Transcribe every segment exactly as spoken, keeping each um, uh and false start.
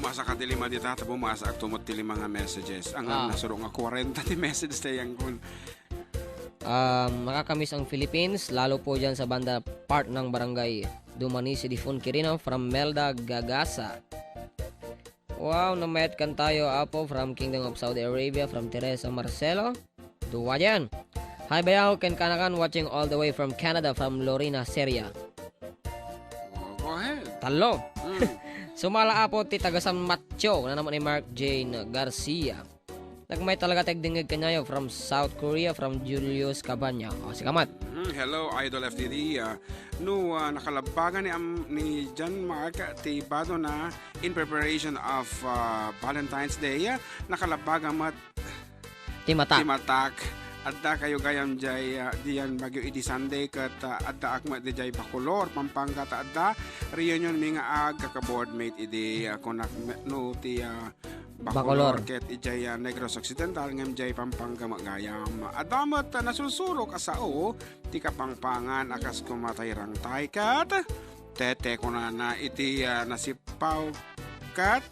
Asa ka ti lima dita, ta bumasaak tumot ti lima nga messages. Ang Ah. nasuro nga kwarenta ti message ta yan kun. Um, makakamiss ang Philippines, lalo po dyan sa banda part ng barangay Dumani, Sidifon, Quirino, from Melda Gagasa. Wow, namayat kan tayo, Apo, from Kingdom of Saudi Arabia, from Teresa Marcelo. Duwa dyan. Hi, Bayaw, ken Kanakan, watching all the way from Canada, from Lorena Seria. Oh, go ahead. Talo. Mm. Sumala, Apo, ti taga San Mateo, nanamo ni Mark Jane Garcia. Nagmay talaga ti agdingngeg kaniayo from South Korea, from Julius Cabanya. O, sige, mat. Mm, hello, Idol F D D. Ah, no, ah, nakalabagan ni, am-, ni John Mark ti bado na in preparation of, ah, Valentine's Day, ah, nakalabagan met Ti matak. Ti matak. Adda kayo gayam jay, ah, diyan Baguio idi Sunday ket, ah, addaak met dijay Bacolor, Pampanga ta adda reunion mi nga agkaka-board mate idi, ah, kunak me-, no ti, ah, Bacolor. Bacolor ket ijay, ah, Negros Occidental ngem jay Pampanga met gayam. Adda met, ah, nasursurok a sao ti Kapampangan a kas koma tay rangtay ket Tete kunana iti, ah, nasippaw ket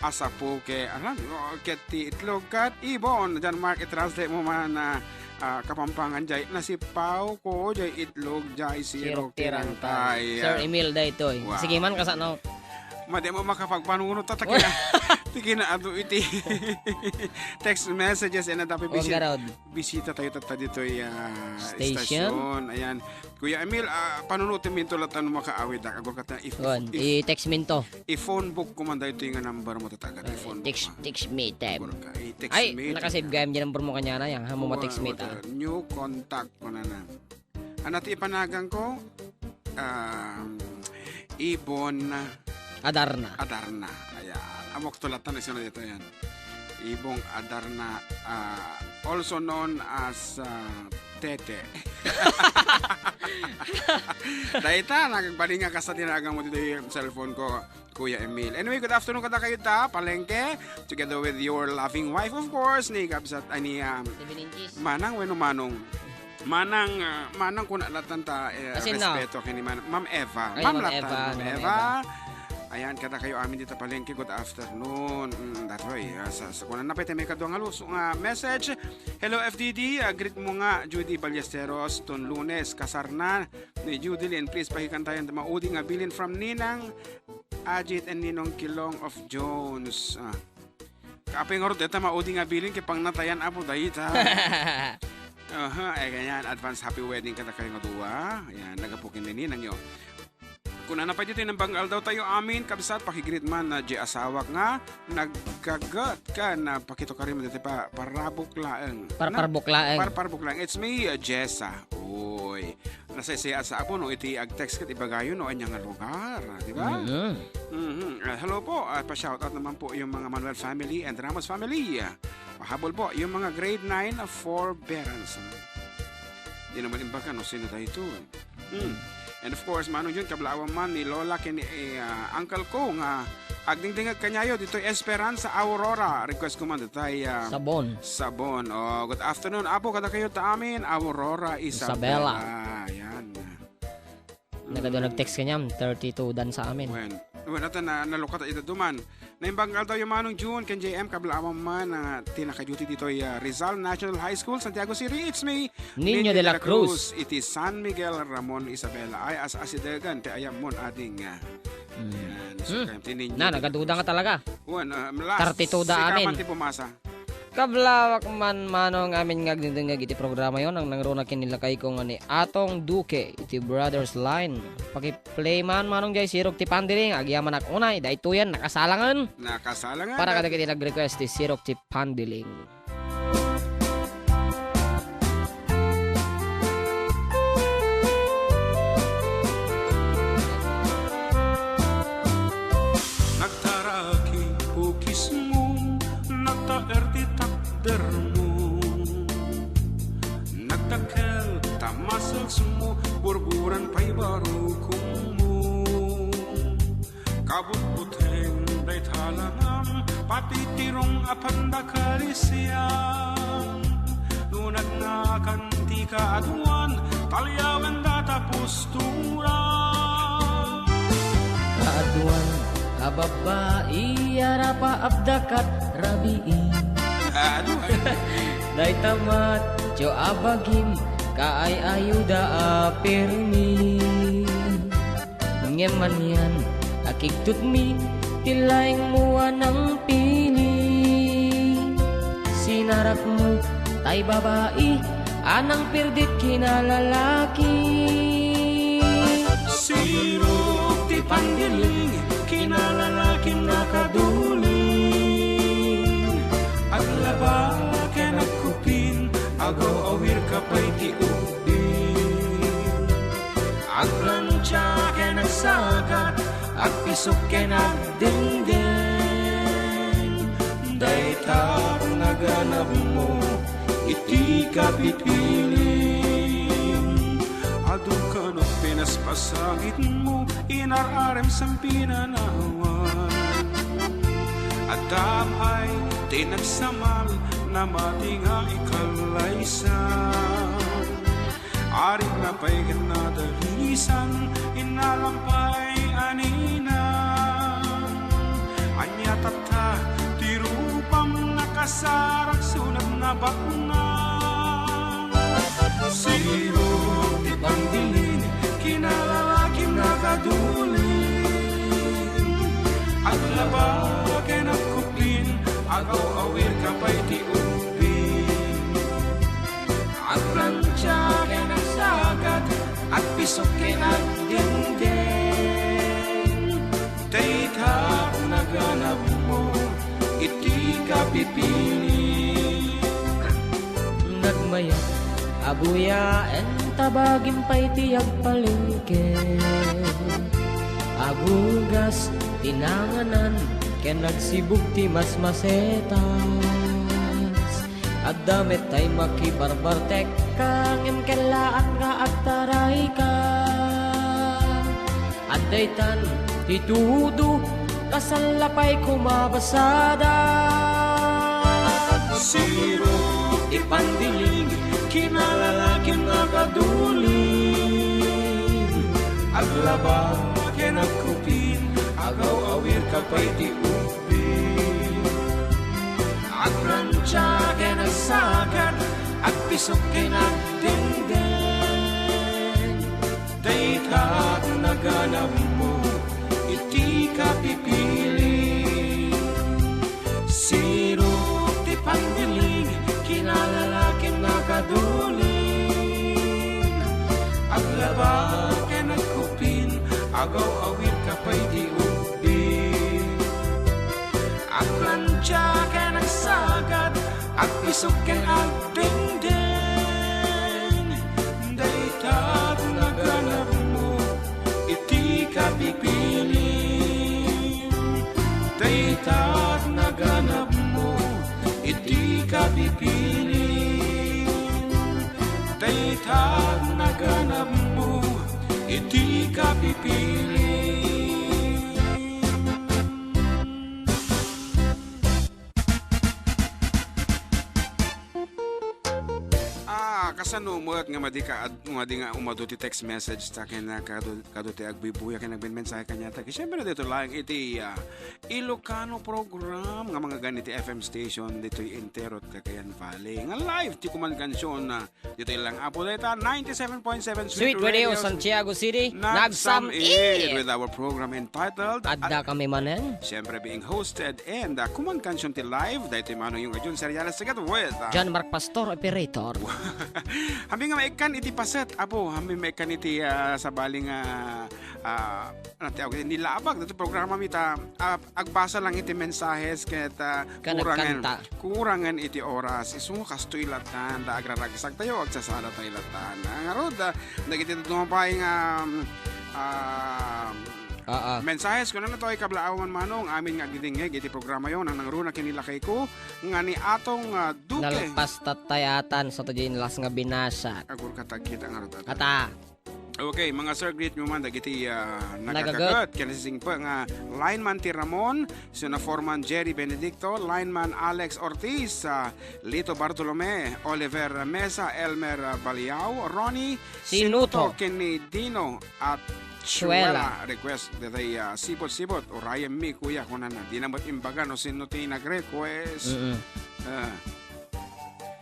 asapuke, aram, o, ket ti itlog ket ibon. John Mark, i-translate mo man, ah, ah, Kapampangan jay, nasippaw ko jay itlog jay sirok ti rangtay. Sir Emil daytoy. Wow. Sige man, kasano? Madi mo makapagpanunot ta, ta kina-, ti kinaadu iti text messages and adapi Huwag bisit-, garod. Bisita tayo tatta ditoy, ah, Station. Station. Ayan. Kuya Emil, ah, panunutin mi ito latta no makaawid, ah. Agor ka ta, if, Kuan, if, i-text mi to. I-phone book ko man daytoy nga number mo, tataga, Ah, i-phone book text, mo. Text me time. Agor ka, i-text Ay, me nakasave time. Gayam di number mo kanyana, yan, ha, mo Wa-, ma-text me wata, ta. New contact mo na na. Ano ti ipanagan ko? Um, Ibon Adarna. Adarna. Ayan. Amok to latta, isunod ito yan. Ibong Adarna, ah, also known as, ah, Tete. Dayta, nagbaling nga kasta tinagan mo dito yung cellphone ko, Kuya Emil. Anyway, good afternoon kadakayo ta, Palengke, together with your loving wife, of course, ni Kabsat, ah, ni, um, Seven inches. Manang, wenno Manong. Manang, ah, Manang, kuna latan ta, eh, As in, no? Respeto kini Man-, Ma'am Eva. Ay, Ma'am Ma'am latan, Eva, Ma'am Ma'am Eva. Eva. Ayan, kadakayo amin dita Palengke, good afternoon. Mm, that way, ah, sa, sa kunan na pwede may kadwa nga luso nga message. Hello, F D D. Ah, greet mo nga, Judy Ballesteros, ton Lunes, kasar na ni Judy Lynn. Please, pakikantayan ta maudi nga bilin from Ninang Ajit and Ninong Kilong of Jones. Ah. Kaapay ngarud, deta maudi nga bilin, kay pangnatayan, Apo, dayta. Aha, eh, ganyan. Advance happy wedding kadakayo nga dua. Ayan, nagapukin ni Ninang yo. Kunana pay ditoy naimbag nga aldaw tayo amin, kabsat, pakigreet man na di asawak nga nagkagat ka na pakito ka rin dati pa, parabok laeng. Par-, Na-, parbok laeng. Par-, parbok laeng. It's me, uh, Jessa. Uy. Nasaysayaat sa Apo no iti ag-text ket ibagayo no ania nga lugar, di ba? Mhm. Mhm. Ah, hello po. Ah, pa-shoutout naman po yung mga Manuel family and Ramos family. Ah, pahabol po yung mga grade nine forbearance. Di naman imbaga no sino dayto. Hmm. And of course, Manong Jun, kablawan man ni Lola ken ni, eh, ah, uncle ko nga agdingdingag kaniayo ditoy Esperanza Aurora. Request ko man ditoy, ah, Sabon. Sabon. Oh, good afternoon, Apo, kadakayo ta amin, Aurora Isabela. Isabela. Yan. Nagado nag-text kaniam, thirty-two dan sa amin. Wen, wen, ata na, nalukat ita duman. Naimbag nga aldaw yung Manong June, ken J M, kablawan man, ah, ti naka-duty ditoy, ah, Rizal National High School, Santiago City. It's me, Nino Nino de la de la Cruz. Cruz, iti San Miguel, Ramon, Isabela. Ay, as-, asidegan, ti ayam mon, ading, ah. Hmm. Yan, so, Hmm. kaya ti Nino Na, de la nagaduda Cruz. Nga talaga. Wen, ah, last, Thirty-two da sika amin. Man ti pumasa. Kablawak man, Manong, amin nga agdingdingag iti programa yon, ang nangruna kinilakay ko nga ni Atong Duque, iti Brothers Line. Paki-play man, Manong, jay Sirok ti Pandiling, agyamanak unay, daytoyen, nakasalangen. Nakasalangen. Para kadagiti nag-request ti Sirok ti Pandiling. Nagtaraki pukismo, nagtaer ti takdermo. Nagdakkel ta musclesmo, burburan pay barukongmo. Kabutbuteng dayta langam, patitirong a pandakalisian. No nagnakan ti kaaduan, talyawen data postura. Kaaduan, A babbai a rapaapda kat rabii. Ano? Dayta matio a bagim, kaay-ayuda a pirmi. Ngem anian a kigtutmi ti laengmo a nangpili. Sinarakmo tay babai a nangpirdit kinalalaki. Sirok ti pandiling kinalalakim nakaduling. Aglaba ken agkupin, agaw-awir ka pay ti ubbing. Agplantia ken agsagat, agpisok ken agdengdeng. Dayta naganabmo iti kapipilim. Adu kano pinaspasangitmo, inar-arem sang pinanawan. Adda pay ti nagsamal, namati nga ikallaysan. Arik na pay ket nadalisan, innalam pay a ninang. Ania tatta ti rupam, nakasarak sunat nabaknang. Sirok ti pandiling kinalalakim nakaduling. Aglaba ken agkupin, agaw-awir ka pay ti ubbing. Agplantia ken agsagat, agpisok ken agdengdeng. Dayta naganabmo iti kapipilim. Nagmayat a buyaen ta bagim pay ti agpalengke. Agugas ti nanganan ken agsibug ti masmasetas. Adda met tay makibarbartekka, ngem kellaat nga agtarayka. Adda itan ti tudo, kasla pay kumabasada. Sirok ti pandiling, kinalalakim nakaduling. Aglaba ken agkupin, agaw-awir ka pay ti ubbing. Agplantia ken agsagat, agpisok ken agdengdeng. Dayta naganabmo iti kapipilim. Sirok ti pandiling, kinalalakim nakaduling. Aglaba ken agkupin, agaw-awir ka pay ti ubbing. Agplantia ken agsagat, agpisok ken agdengdeng. Dayta naganabmo iti kapipilim. Dayta naganabmo iti kapipilim. Dayta naganabmo iti kapipilim. Ah, kasano met nga madi ka ad-, madi nga umadu ti text message ta ken, ah, kadu, kadu ti agbuybuya ken agmenmensahe kaniata. Siyempre, dito lang iti, ah, Ilocano program nga manggagan iti F M station ditoy entero ti Cagayan Valley. Nga live ti Kuman Kansion, ah, ditoy lang Apo dayta, ninety-seven point seven Sweet Sweet Radio, Radio, Santiago City, nagsam-it with our program entitled Adda Kami Manen. Siyempre, being hosted and, uh, Kuman Kansion ti live, daytoy Manong Yung Jun Seriales, together with, uh, John Mark Pastor, operator. Hami nga maikkan iti paset, Apo, hami maikkan iti, uh, sabali nga, uh, ano ti awag, nilabag, daytoy programa mi ta, uh, agbasa lang iti mensahes ket, uh, Ka kurangen, nagkanta. Kurangen iti oras. Isu, kastoy latan, ta agraragsaktayo, agsasadatayo latan. Ah, ngarud, ah, dagiti dadduma pay nga, um, ah, Oo. Mensahes, kunana toy, kablaawan Manong, amin nga agdingngeg iti programayo, nanangruna ken ni lakayko, nga ni Atong, ah, Duque. Nalpas tattay atan, sa to di inlas nga binasa. Agur ka tagkita ngarud, atan. Kata. Okay, mga sir, greet nyo man dagiti, ah, nagagaget. Nagagaget. Ken sisingpe nga lineman ti Ramon, sino foreman Jerry Benedicto, lineman Alex Ortiz, ah, Lito Bartolome, Oliver Mesa, Elmer, ah, Baliao, Ronnie Sinuto. Sinuto, ken ni Dino at Chuela. Chuela. Request daytoy, ah, sipot-sipot. Urayenmi, kuya, kunana. Dina met imbaga no sino ti nag-request. Mm-mm. Ah.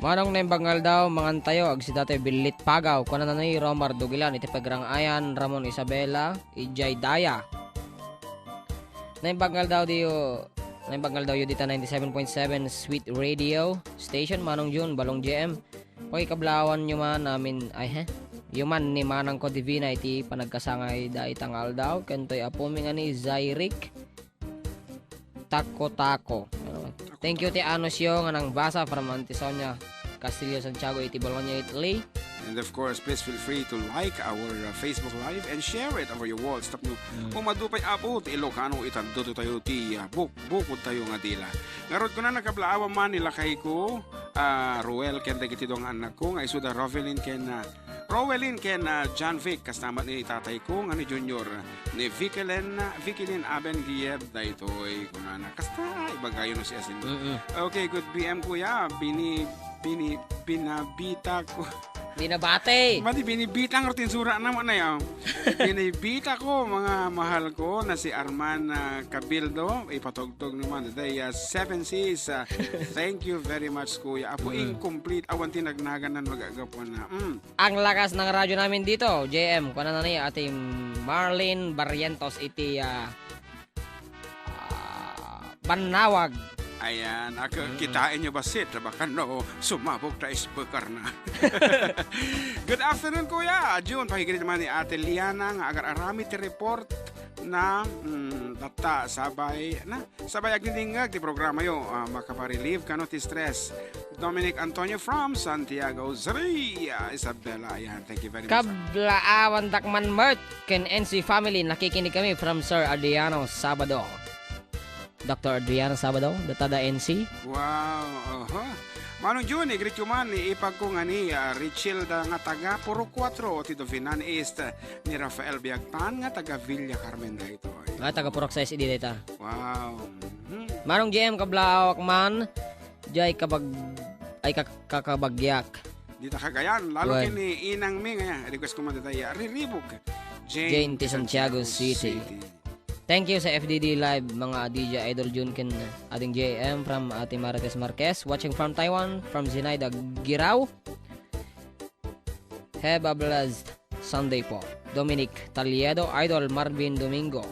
Manong naimbag nga aldaw, mangantayo, agsida tayo billit pagaw. Kunana ni Romar Dugilan, iti Pagrangayan, Ramon Isabela, idiay daya. Naimbag nga aldaw diyo, naimbag nga aldaw yo dita ninety-seven point seven Sweet Radio Station, Manong Jun, Balong J M. Pakikablawan yo man amin, ay, he? Yo man ni Manang ko Divina iti panagkasangay dayta nga aldaw, ken toy apumi nga ni Zairic Tako-Tako. Thank you ti anusyo nga nangbasa from Auntie Sonia Castillo Santiago iti Bologna, Italy. And of course, please feel free to like our, uh, Facebook Live and share it over your walls. Tapno Mm. umadu pay, Apo, ti Ilocano, itaddo tayo ti, uh, buk-, bukod tayo nga dila. Ngarud ko na nakablaawan man ni lakay ko, ah, Ruel, ken dagiti dua nga anak ko, nga isuda Rovelyn ken, ah, Rowelyn ken, ah, John Vic, kasta met ni tatay ko nga ni Junior, ni Vicilin, Vicilin Aben Gieb, daytoy, kunana. Kasta, ibagayo no si Asin. Mm-mm. Okay, good P M, kuya. Bini-, bini-, binabita ko. Binabati. Madi, binibita nga rutin sura naman na yan. Binibita ko, mga mahal ko, na si Arman, ah, Cabildo, ipatugtog naman. Daytoy, ah, Seven Seas, ah, thank you very much, kuya. Apo, Mm. incomplete. Awan ti nagnaganan magagapuan na. Mm. Ang lakas ng radyo namin dito, J M. Kuha na ni Ate Marlene Barrientos iti, ah, ah, Bannawag. Ayan, ak-, Mm. kitain nyo ba, Sid? Baka no, sumabog ta speaker na. Good afternoon, Kuya Jun. Pakigrid naman ni Ate Liana nga agar-arami ti report na, mm, data, sabay, na, sabay agdingdingag ti programa yo, ah, makaparelieve kano ti stress. Dominic Antonio from Santiago City, ah, Isabela. Ayan, thank you very much. Kablaawan dakman met ken N C family, nakikinig kami from Sir Adriano Sabado. Doctor Adriano Sabado, datada N C. Wow, aha. Manong Jun, i-greet ko man ni ipag ko nga ni, ah, Richilda nga taga Purok Kuatro, ti Dovinan East, ni Rafael Biagtan nga taga Villa Carmen daytoy. Nga taga Purok Sais idi dayta. Wow. Mhm. Manong J M, kablaawak man, jay kabag-, ay, kak-, kakabagyak. Dita Cagayan, lalo Wen. ken ni inang mi nga, request ko man dita, ya, Riribog. Jane Jane ti Santiago Santiago City. City. Thank you sa F D D Live, mga D J Idol Jun ken Ading J M from Ate Marites Marquez. Watching from Taiwan, from Zinaida Girao. Have a blessed Sunday po. Dominic Taliedo, Idol Marvin Domingo.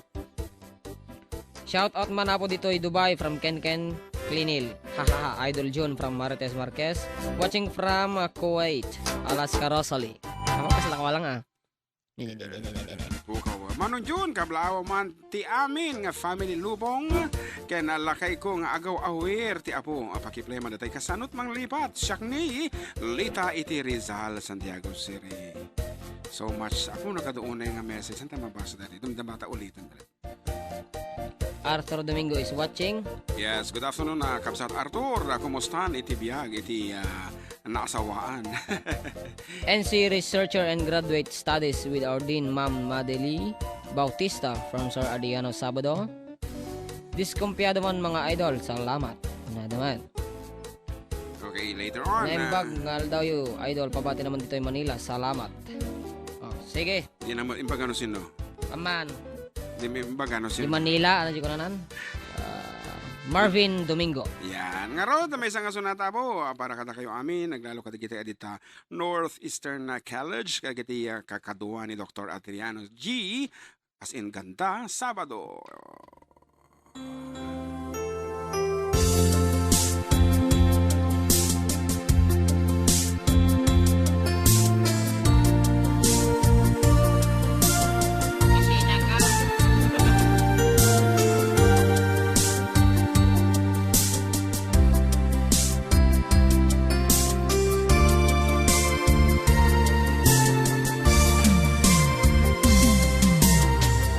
Shout out man apo ditoy Dubai from Ken Ken Clinil. Hahaha, Idol Jun from Marites Marquez. Watching from, uh, Kuwait, Alaska Rosalie. Ako kasi lang wala nga. Pukaw. Manong Jun, kablaaw man ti amin nga family lubong. Ken lakay ko nga agaw-awir ti apo. Apakiplay man datay kasanot manglipat. Siak ni Lita iti Rizal, Santiago City. So much. Ako nakaduunay nga message. Saan tayo mabasa dali? Dumdama ta ulitan dali. Arthur Domingo is watching. Yes, good afternoon, ah, Kabsat Arthur. Ah, kumusta iti biag iti, ah, naasawaan? N C researcher and graduate studies with our Dean Ma'am Madeli Bautista from Sir Adriano Sabado. Diskumpiado man, mga idol. Salamat. Nadaman. Okay, later on, Naimbag ah, nga aldaw yo, idol. Pabati naman dito yung Manila. Salamat. Oh, sige. Yan ang imbag ano sino? Aman. Di may imbag ano Di sino? Manila, ano di ko nanan? Ah, Marvin Domingo. Yan. Nga rod, may isang asunata po, ah, para kada kayo amin, naglalo ka digiti edita Northeastern, ah, College, kagiti, ah, kakadua ni Doktor Adriano G, as in ganda, Sabado.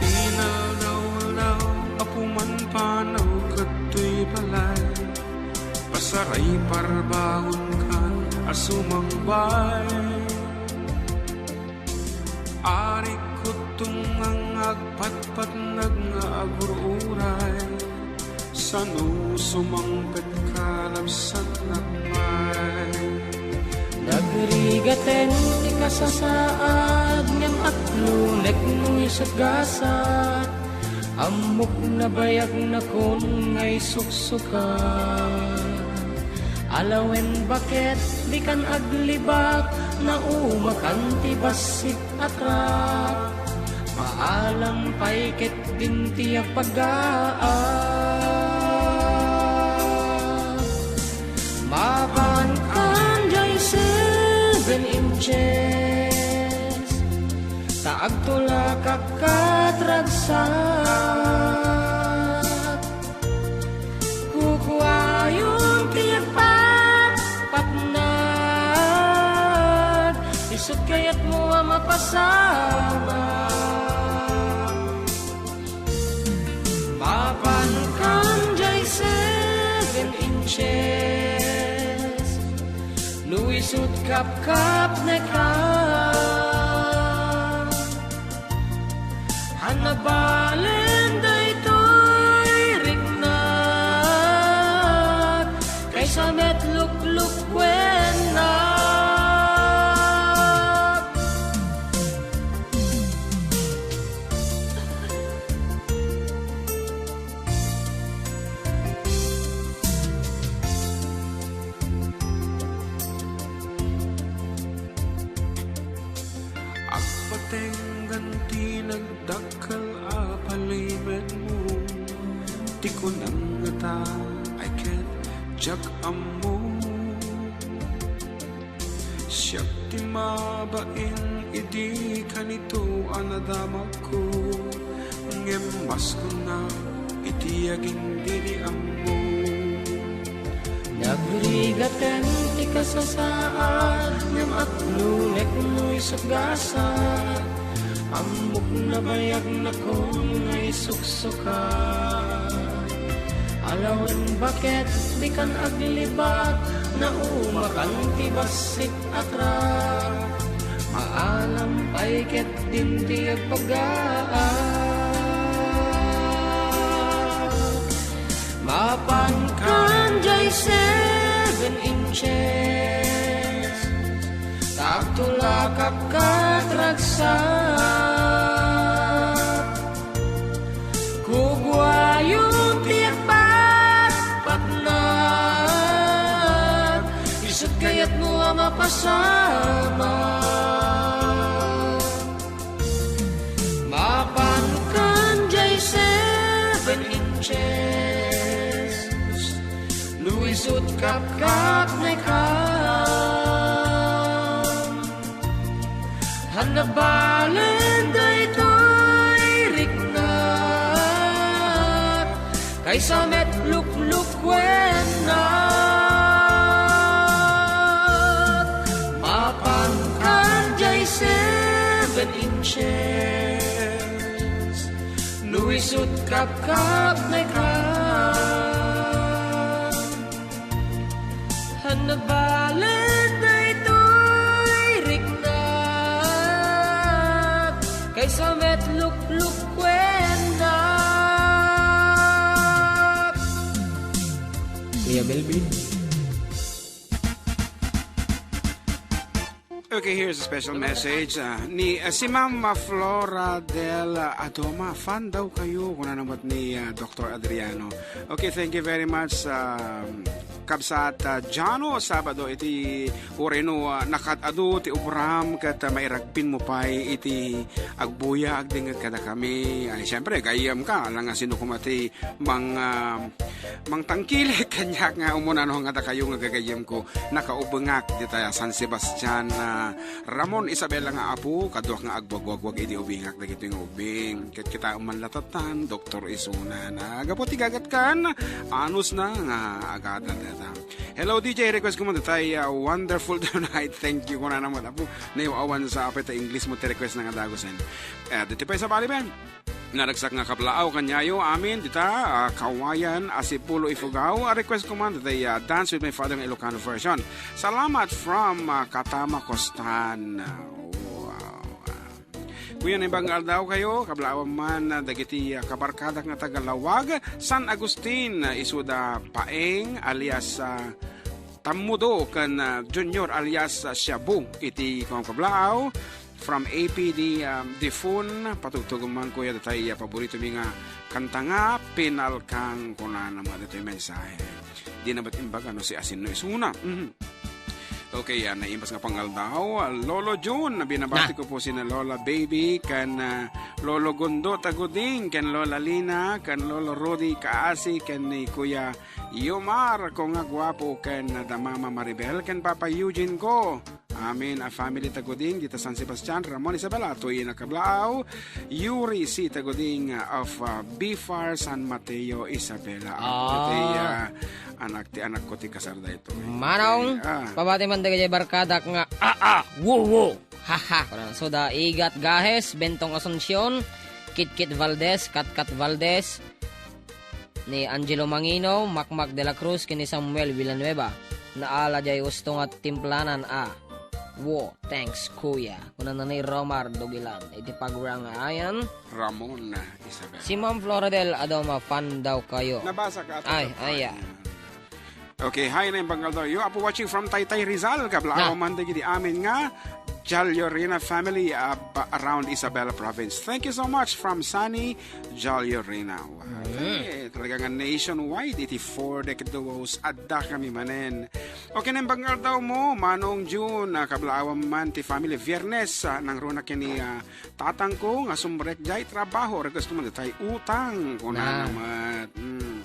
Inaldaw-aldaw, apo man panaw kadtoy balay, pasaray parbangon kan a sumangbay. Ari kuttungang agpatpatnag nga agur-uray, sano sumangpet kalabsannak pay. Nagrigaten ti kasasaad, ngem aklunek no Sugasa, ammok nabayag nakon nga isuksuka. Alawen baket dikan aglibak, naumakan ti bassit a trak. Maalam pay ket din ti agpagaak. Mapankan jay seven inches, ta agtulakak kat ragsak. Kukuayon ti agpatpatnag, isut kayatmo a mapasamak. Mapankan jay seven inches, no isut kapkapneka. Hanabalen daytoy riknak, kaysa met luklukwennak. Agpatenggan ti nagdakkel a palimenmo, ti kunam ngata, "Ay ket diak ammo." Siak ti mabain idi kanito a nadamakko, ngem mas kunam iti agingga ti ammo. Nagrigaten ti kasasaad, ngem aglulek no isugasa. Ammok nabayag nakon nga isuksuka. Alawen baket dikan aglibak, naumakan ti bassit a trak. Maalam pay ket din ti agpagaak. Mapankan jay seven inches, ta agtulakak kat ragsak. Kukuayon ti agpatpatnag, isut kayatmo a mapasamak. Mapankan jay seven inches, no isut kapkapneka. Hanabalen daytoy riknak, kaysa met luklukwennak. Mapankan jay seven inches, no isut kapkapneka. Hanabalen daytoy riknak, kaysa met luklukwennak. Kuya Melvin. Okay, here's a special message, ah, ni, ah, si Ma'am, ah, Flora del Adoma. Fan daw kayo, kuna na met ni, ah, Doktor Adriano. Okay, thank you very much, ah, kabsat, ah, Jano. Sabado iti uray no, ah, nakaad-adu ti ubram ket, ah, mairagpinmo pay iti agbuya agdengngeg kadakami. Ay, siyempre, gayyemka, alang nga sino koma ti mang, ah, mangtangkilik kaniak nga umuna no nga dakayo nga gagayyemko, nakaubengak dita San Sebastian, ah, Ramon Isabela nga apo, kaduak nga agwagwagwag idi ubingak dagitoy nga ubing. Ket kitaem man latta tan, doktor isuna. Gapu ti gagatkan, anusna nga agadal data. Hello, D J, request ko man dita, ah, Wonderful Tonight. Thank you, kunana met, apo. Naiw-awan sa apay ta English mo ti request na nga dagusen. Eh, ditoy pay sa bali, Ben. Naragsak nga kablaaw kaniayo amin dita, ah, Kawayan a Sipulo, Ifugao. A request ko man dita, ah, Dance with My Father nga Ilocano version. Salamat from, ah, Katama, Costan. Wow. Kuya, naimbag nga aldaw kayo, kablaawan man, ah, dagiti, ah, kabarkadak nga taga Lawag, San Agustin, ah, isuda Paeng alias, ah, Tammudo ken, ah, Junior alias, ah, Shabu iti kablaaw. from A P D, um, Difun, patugtugom man, kuya, datay, ah, paborito mi nga kanta nga Pinalkang, kunana met ditoy mensahe. Di na met imbaga no si asinno isuna. Mhm. Okay, ah, naimbag nga pangaldaw, ah, Lolo Jun, binabati Na. ko po sina Lola Baby, ken, ah, Lolo Gundo Taguding, ken Lola Lina, ken Lolo Rudy Kaasi, ken ni Kuya Yomar ko nga guapo, ken da Mama Maribel, ken Papa Eugene ko. Amin a family Taguding dita San Sebastian, Ramon, Isabela, Toy Nakablaaw, Yuri C. Taguding of, uh, B F A R San Mateo, Isabela. Ah. Iti, uh, anak ti anak ko ti kasar daytoy. Manong, Okay, ah. pabati man dagiti barkadak nga, ah, ah, wo, wo. Haha. Kuna, so da Igat Gahes, Bentong Asuncion, Kitkit Valdez, Katkat Valdez, ni Angelo Mangino, Makmak de la Cruz, ken ni Samuel Villanueva. Naala jay usto nga timplanan a. Wo, thanks, kuya. Kunana ni Romar Dugilan, iti pagrang ayan. Ramon, Isabel. Si Ma'am Floridel Adoma, fan daw kayo. Nabasa ka, Ay, Tata? Ay, ah. Okay, hi, naimbag nga aldaw. Yo, Apo, watching from Taytay, Rizal. Kablaaw Na. man dagiti amin nga Jal Llorena family, uh, ba-, around Isabela Province. Thank you so much from Sunny Jal Llorena. Wow. Mm. Eh, talaga nga nationwide, iti four decade duos, adda kami manen. Okay, naimbag nga aldaw mo, Manong June, ah, kablaawan man ti family. Viernes, ah, nangruna ken ni, ah, tatang ko nga sumrek jay trabaho, request ko man, datay utang, kunana Na. met. Mm.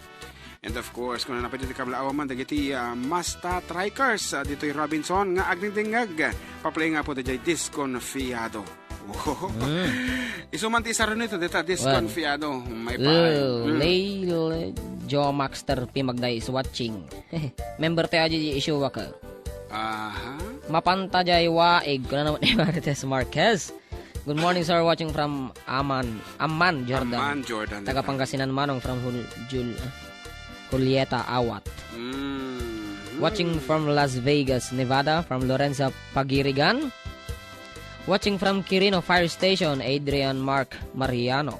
And of course, kunana pay ditoy kablaawan man, dagiti, ah, Masta Trikers, ah, ditoy Robinson, nga agdingdingngeg, paplay nga po dayjay Disconfiado. Wow. Mm. Isu man ti isarunito, dita, Disconfiado. May paay. Oh, Mm. Lay, Lay, Joe Maxter P. Magday is watching. Member ti aji di issue waka. Aha. Mapanta jay waig, kuna naman ni Marites Marquez. Good morning, sir. Watching from Amman, Amman, Jordan. Amman, Jordan, Taga Jordan. Pangasinan manong from Jul-, Jul-, ah, Julieta, Awat. Mm. Watching from Las Vegas, Nevada, from Lorenza Pagirigan. Watching from Quirino Fire Station, Adrian Mark Mariano.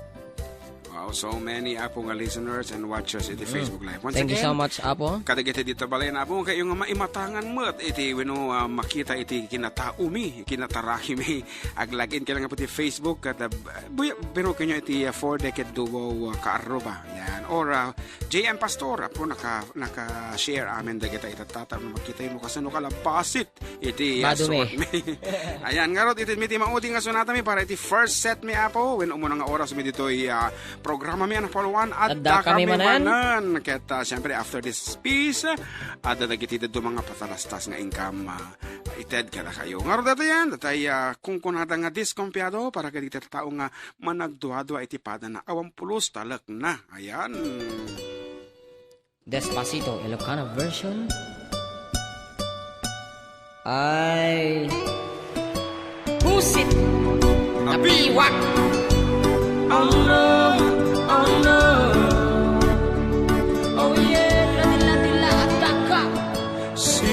Wow, so many, Apo, nga listeners and watchers iti Mm. Facebook Live. Once Thank you again, so much, Apo. Kadagiti dita balay na, Apo, kayo nga maimatangan met iti wenno, ah, makita iti kinataomi, kinatarakimi, aglagin ka lang po ti Facebook, kada, buya, pero kanyo iti, ah, four decade duo, ah, kaarruba. Yan. Or, ah, J M Pastor, Apo, naka, naka-share amin dagita itattata, no, makita yun, no, kasano ka labasit. Iti, ah, Bado mi. suot mi. Ayan, ngarud, iti mi ti maudi nga sunata mi para iti first set mi, Apo. Wen umuna nga oras mi ditoy, ah, programa mi, Anak Paluan. Adda Adda kami kami manen. manen. Ket, ah, siyempre, after this piece, ah, adda dagiti dadduma nga patalastas nga inkam, ah, ited kadakayo. Ngarud, datayan, datay, ah, kunkunada nga diskompiado para kadagiti tao nga managduadua iti padana. Awan pulos, talek na. Ayan. Despacito, Ilocano version. Ay. Pusit. Api. Napiwak. Oh no, oh no. Oh yeah, ladila-dila, adda ka. Si,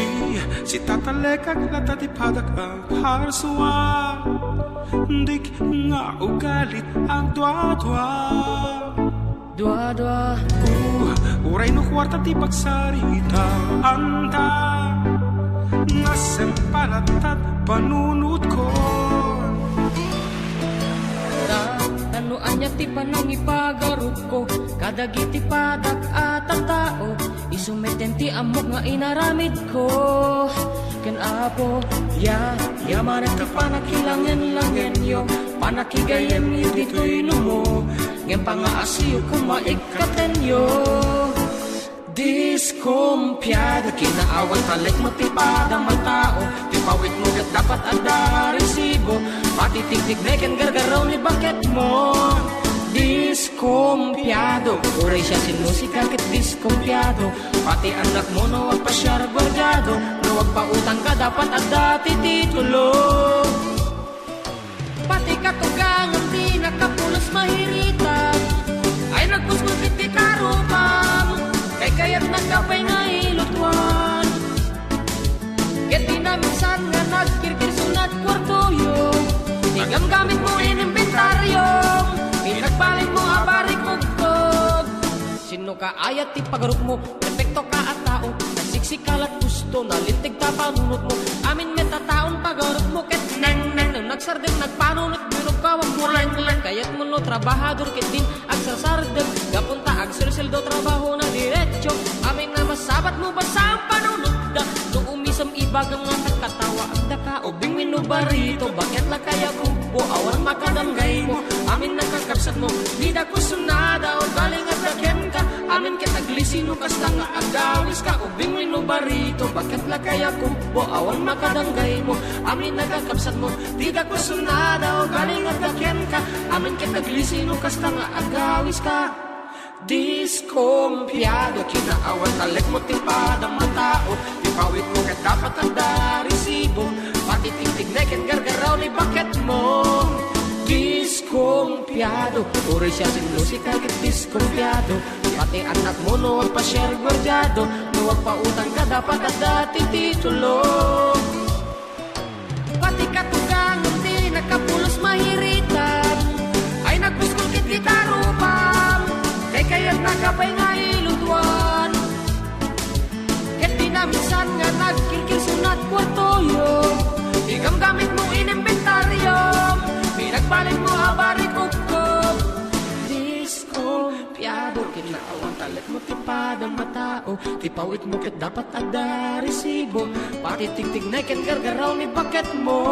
si Tata Lekak, lata ti padak a parsua. Dik nga ugalit agduadua. Duadua. Uh, uray no kuarta ti pagsaritaanta, nasempalatat panunutkon. Ta, ta no ania ti panangipagarupko kadagiti padak a tattao, isu met ti ammok nga inaramidko. Ken Apo, ya, ya manen ti panakilangen-langenyo, panakigayyemyo ditoy numo, ngem pangaasiyo koma ikkatenyo. Diskompiado, kinaawan, talek met ti padam a tao, ti pawitmo ket dapat adda resibo, pati tiktikne ken gargaraw ni baketmo. Diskompiado, uray siasino sika ket diskompiado, pati annakmo no agpasiar guardiado, no agpautang ka dapat adda ti titulo. Pati katugangan ti nakapulos mahirita. Ay, nagpuskulit ti karupam. Kay kayat nagkapay nga ilutuan. Ket di na minsan nga nagkirkir sunat kuartoyo. Ti gamgamit mo inimbentario. Pinagbalin mo a barikugkog. Sino ka ayat ti pagarupmo? Perfecto ka a tao. Kasi Sika lat gusto, nalinteg ta panunotmo. Amin met a taon pagarupmo ket neng, neng, neng, nagsardeng nagpanunot, binugkawam mo, leng, leng. Kayatmo no trabahador ket din agsarsardeng. Gapu ta agselseldo, trabahona diretso. Amin a masabatmo, basta panunotda. No umisem, ibagam nga nagkatawaagdaka. Ubing wenno barito, baket la kayatmo, awan makadanggaymo. Amin a kakabsatmo, dida kusonada, ugali nga adda kenka. Amin ket aglisi no kasta nga agawiska. Ubing wenno barito, baket la kayatmo, awan makadanggaymo. Amin a kakabsatmo, dida kusonada, ugali nga adda kenka. Amin ket aglisi no kasta nga agawiska. Diskompiado, kinaawan, talekmo ti padam a tao. Ti pawitmo ket dapat adda resibo. Pati tigtignay ken gargaraw ni baketmo. Diskompiado, uray siasino, sika ket diskompiado. Pati annakmo no agpasiar, guardiado. No agpautangka, dapat adda ti titulo. Pati katugangem ti nakapulos, mahiritan. Ay, nagbuskol ket di tarupam. Kaykayatnaka pay nga ilutuan. Ket di naminsan nga nagkilkil, sunat kuartoyo. Ti gamgamitmo inimbentario. Pinagbalinmo a barikukko. Diskompiado, kinaawan, talekmo ti padam a tao. Ti pawitmo ket dapat adda resibo. Pati tigtignay ken gargaraw ni baketmo.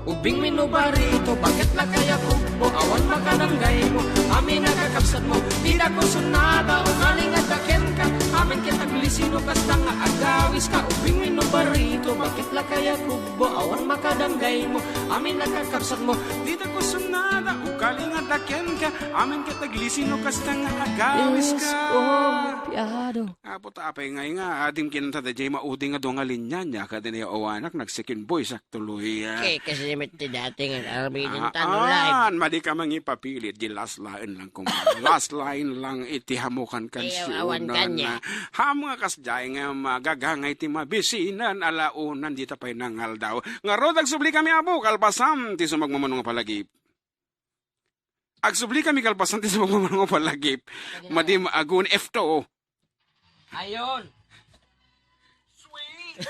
Ubing wenno barito, baket la kayatmo, awan makadanggaymo. Amin a kakabsatmo, dida kusonada, ugali nga adda kenka. Amin ket aglisi no kasta nga agawiska. Ubing wenno barito, baket la kayatmo, awan makadanggaymo. Amin a kakabsatmo, dida kusonada, ugali nga adda kenka. Amin ket aglisi no kasta nga agawiska. Diskompiado. Apo ta apay ngay nga adim kinanta daydiay maudi nga dua nga linya, nia kadin awanak nag-second voice ak tuloy, ah. Kay kasi met ti dati nga aramidentan no live. Aan, madi ka mangipapilit, di last line lang kung last line lang iti hamukan kan. Ay, awan siunan, kanya. Ah, ham nga kasdiay nga magagangay ti mabisinan, alaonan, dita pay nangaldaw. Ngarud, agsubli kami, Apo, kalpasan ti sumagmamano nga palagip. Agsubli kami kalpasan ti sumagmamano nga palagip. Madi maagun F two. Ayon. Sweet.